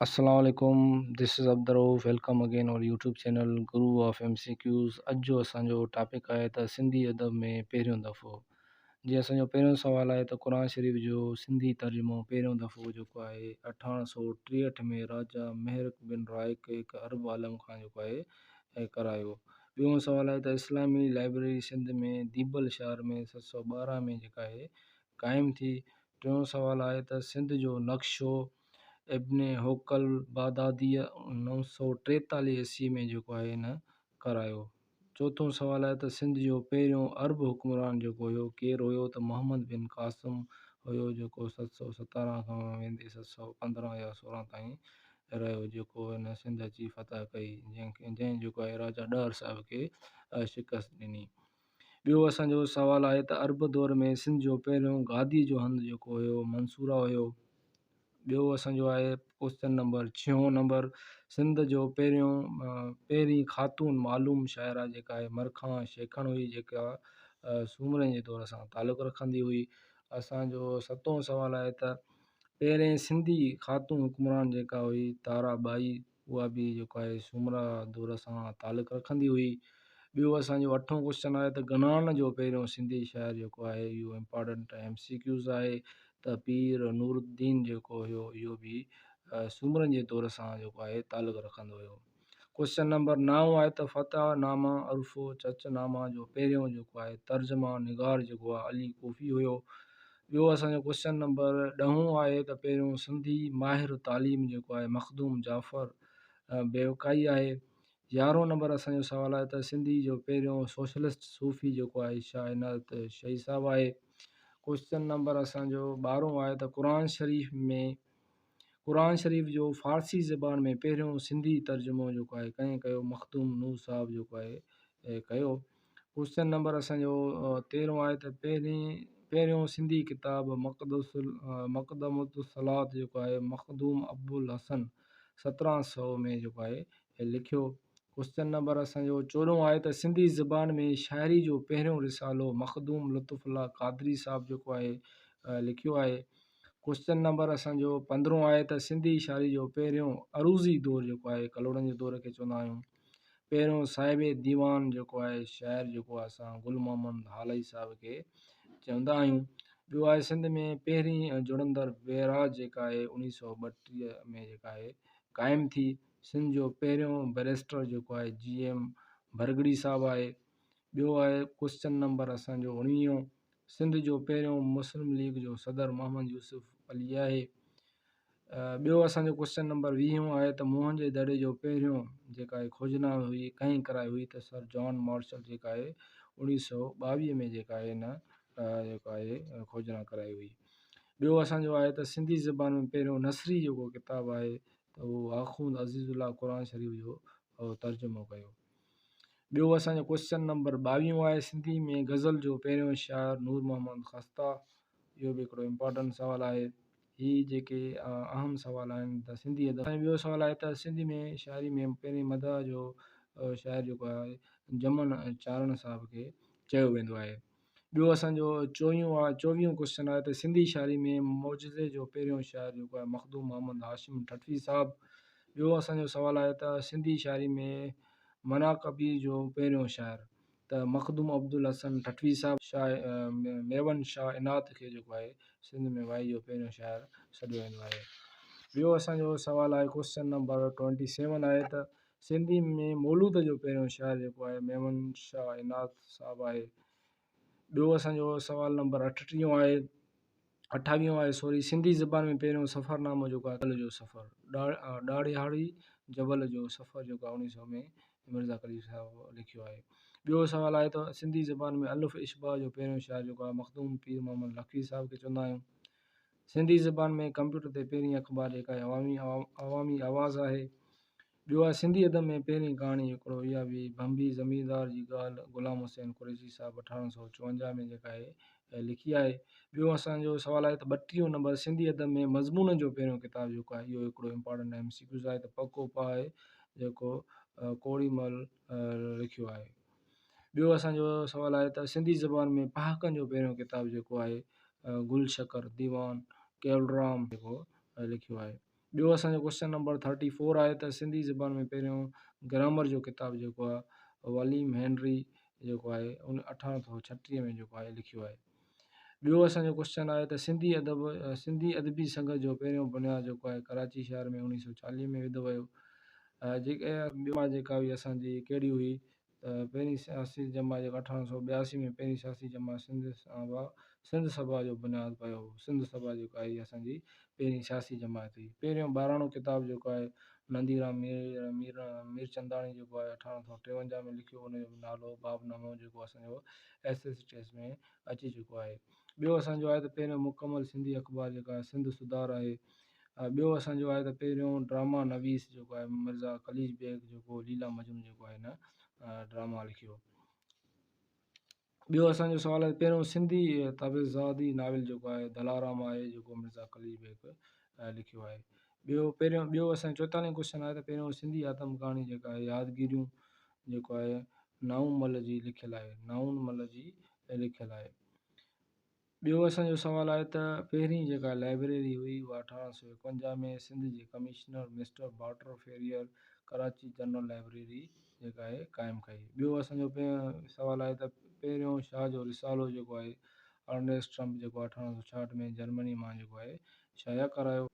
السلام عليڪم this is Abdul Rauf welcome again our YouTube channel Guru of M C Qs اڄ جو اسان جو ٽاپڪ آهي ته سنڌي ادب ۾ پهريون دفعو جي اسان جو پهريون سوال آهي ته قرآن شريف جو سنڌي ترجمو پهريون دفعو جيڪو آهي ارڙهن سو ٽيهٺ ۾ راجا مهرڪ بن رائڪ هڪ عرب عالم کان جيڪو آهي ڪرايو. ٻيون سوال آهي ته اسلامي لائبريري سنڌ ۾ ديبل شهر ۾ 712 ۾ جيڪا آهي قائم ٿي. ٽيون سوال آهي ته سنڌ جو نقشو ابن حوقل بغداديء 943 عيسوي ۾ جيڪو آهي هن ڪرايو. چوٿون سوال آهي ته سنڌ جو پهريون عرب حڪمران جيڪو هيو ڪير هيو ته محمد بن قاسم هيو جيڪو 717 کان ويندي 715 يا 16 تائين رهيو جيڪو هن سنڌ اچي فتح ڪئي جنهن جيڪو آهي راجا ڏهر صاحب کي شڪست ڏني. ٻيو اسان جو سوال آهي ته عرب دور ۾ سنڌ جو پهريون گاديء جو هنڌ جيڪو هيو منصوره هيو. ٻيو اسان جو آهي ڪوشچن نمبر ڇهون نمبر سنڌ جو پهريون پهرين خاتون معلوم شاعره جيڪا آهي مرکان شيخڻ هئي جيڪا سومرن جي دور سان تعلق رکندي هئي. اسان جو ستون سوال آهي ته پهرين سنڌي خاتون حڪمران جيڪا هئي تارا ٻائي اها به جيڪو آهي سومرا دور سان تعلق رکندي هئي. ٻيو اسان جو اٺون ڪوشچن آهي ته گنان جو پهريون سنڌي شاعر جيڪو آهي اهو امپارٽنٽ ايم سي ڪيوز آهي ته پير نور الدين جيڪو هيو اهو به سومرن جي دور سان جيڪو آهي تعلق رکندو هيو. ڪوشچن نمبر نائون آهي ته فتح نامه عرف چچ نامه جو پهريون جيڪو آهي ترجمه نگار جيڪو آهي علي ڪوفي هيو. ٻيو اسان جو ڪوشچن نمبر ڏهون آهي ته پهريون سنڌي ماهر تعليم جيڪو آهي مخدوم جعفر بيوڪائي آهي. يارهون نمبر اسان جو سوال آهي ته سنڌي جو پهريون سوشلسٽ صوفي جيڪو آهي شاهه عنايت شهيد صاحب آهي. ڪوشچن نمبر اسان جو ٻارهون آهي ته قرآن شريف ۾ قرآن شريف جو فارسي زبان ۾ پهريون سنڌي ترجمو جيڪو آهي ڪنهن ڪيو مخدوم نوح صاحب جيڪو آهي ڪيو. ڪوشچن نمبر اسان جو تيرهون آهي ته پهرين پهريون سنڌي ڪتاب مقدس مقدمة الصلوة جيڪو آهي مخدوم ابوالحسن 1700 ۾ جيڪو آهي لکيو. ڪوشچن نمبر اسان جو چوڏهون آهي ته سنڌي زبان ۾ شاعري جو پهريون رسالو مخدوم لطف الله قادري صاحب جيڪو آهي لکيو آهي. ڪوشچن نمبر اسان جو پندرهون آهي ته سنڌي شاعري جو پهريون عروضي دور جيڪو آهي ڪلهوڙن جي دور کي چوندا آهيون. پهريون صاحب ديوان جيڪو آهي شاعر جيڪو آهي اسان گل محمد هالائي صاحب کي چوندا آهيون. ٻيو آهي سنڌ ۾ پهرين جڙندڙ بئراج جيڪا آهي 1932 ۾ جيڪا آهي قائم ٿي. سنڌ جو پهريون بئريسٽر جيڪو آهي جي ايم ڀرڳڙي صاحب آهي. ٻيو آهي ڪوشچن نمبر اسان جو اڻويهون سنڌ جو پهريون مسلم ليگ جو صدر محمد يوسف علي آهي. ٻيو اسان جو ڪوشچن نمبر ويهون آهي ته موهن جي دڙي جو پهريون جيڪا آهي کوجنا هئي ڪنهن ڪرائي هئي ته سر جان مارشل جيڪا آهي 1922 ۾ جيڪا آهي هن جيڪو آهي کوجنا ڪرائي هئي. ٻيو اسان جو آهي ته سنڌي زبان ۾ پهريون نثري جيڪو ڪتاب آهي ته اهو آخوند عزيز الله قرآن شريف جو ترجمو ڪيو. ٻيو اسان جو ڪوشچن نمبر ٻاويهون آهي سنڌي ۾ غزل جو پهريون شاعر نور محمد خسته اهو به هڪڙو امپارٽنٽ سوال آهي هي جيڪي اهم سوال آهن ته سنڌي ادب ۽ ٻيو سوال آهي ته سنڌي ۾ شاعري ۾ پهرين مدح جو شاعر جيڪو آهي جمن چارڻ صاحب کي چيو ويندو آهي. ٻيو اسان جو چوويهون آهي چوويهون ڪوشچن آهي ته سنڌي شاعري ۾ معجزي جو پهريون شاعر جيڪو آهي مخدوم محمد هاشم ٺٽوي صاحب. ٻيو اسان جو سوال آهي ته سنڌي شاعري ۾ مناقبي جو پهريون شاعر ته مخدوم عبدالحسن ٺٽوي صاحب. شاهه ميون شاهه عنات کي جيڪو آهي سنڌ ۾ وائي جو پهريون شاعر سڏيو ويندو آهي. ٻيو اسان جو سوال آهي ڪوشچن نمبر ٽوئنٽي سيون آهي ته سنڌي ۾ مولود جو پهريون شاعر جيڪو آهي ميمن شاهه عنات صاحب آهي. ٻيو اسان جو سوال نمبر اٺٽيهون آهي اٺاويهون آهي سوري سنڌي زبان ۾ پهريون سفرنامو جيڪو آهي جبل جو سفر ڏاڙهياڙي جبل جو سفر جيڪو آهي 1900 ۾ مرزا قليچ صاحب لکيو آهي. ٻيو سوال آهي ته سنڌي زبان ۾ الف اشباع جو پهريون شاعر جيڪو آهي مخدوم پير محمد لکوي صاحب کي چوندا آهيون. سنڌي زبان ۾ ڪمپيوٽر تي پهرين اخبار جيڪا آهي عوامي عوامي آواز آهي. ٻيو آهي سنڌي ادب ۾ پهرين ڪهاڻي هڪڙو اها به ڀنڀي زميندار جي ڳالهه غلام حسين قريشي صاحب 1854 ۾ جيڪا آهي لکي آهي. ٻيو اسان جو سوال آهي ته ٻٽيهون نمبر سنڌي ادب ۾ مضمونن جو پهريون ڪتاب جيڪو آهي اهو هڪڙو امپارٽنٽ ايم سي ڪيوز آهي ته پڪو پهه جيڪو ڪوڙي مل لکيو آهي. ٻيو اسان جو سوال آهي ته سنڌي زبان ۾ پهاڪن جو پهريون ڪتاب جيڪو آهي گل شڪر ديوان ڪيولرام جيڪو لکيو آهي. ٻيو اسان جو ڪوئسچن نمبر 34 آهي ته سنڌي زبان ۾ پهريون گرامر جو ڪتاب جيڪو آهي وليم هينري جيڪو آهي ان 1836 ۾ جيڪو آهي لکيو آهي. ٻيو اسان جو ڪوئسچن آهي ته سنڌي ادب سنڌي ادبي سنگت جو پهريون بنياد جيڪو آهي ڪراچي شهر ۾ 1940 ۾ وڌو ويو. جيڪي ٻيو جيڪا هئي اسان جي ڪهڙي هئي ته پهرين سياسي جماعت جيڪا 1882 ۾ پهرين سياسي جماعت سنڌ سڀا سنڌ سڀا جو بنياد پيو هو. سنڌ سڀا جيڪا آهي اسان جي پهرين سياسي جماعت هئي. پهريون ٻاراڻو ڪتاب جيڪو آهي ننديرام مير مير ميرچنداڻي جيڪو آهي 1853 ۾ لکيو ان جو نالو باب نامو جيڪو اسان جو ايس ايس ٽي ايس ۾ اچي چڪو آهي. ٻيو اسان جو آهي ته پهريون مڪمل سنڌي اخبار جيڪا آهي سنڌ سڌار آهي. ٻيو اسان جو آهي ته پهريون ڊراما نويس جيڪو آهي مرزا قليچ بيگ جيڪو ليلا مجنون جيڪو آهي هن ڊراما لکيو. ٻيو اسان جو سوال آهي پهريون سنڌي طبعزادي ناول جيڪو آهي دلارام آهي جيڪو مرزا قليچ بيگ لکيو آهي. ٻيو پهريون ٻيو اسان جو 44 ڪوشچن آهي ته پهريون سنڌي آتم ڪهاڻي جيڪا آهي يادگيريون جيڪو آهي نائون مل جي لکيل آهي نائون مل جي لکيل آهي. ٻيو اسان جو سوال آهي ته پهرين جيڪا لائبريري هئي اها 1851 ۾ سنڌ جي commissioner mister Barter Frere Karachi general library جيڪا آهي قائم ڪئي. ٻيو اسان جو سوال آهي ته پهريون شاهه جو رسالو جيڪو آهي ارنيسٽ ٽرمپ جيڪو 1866 ۾ جرمني مان جيڪو آهي شايع ڪرايو.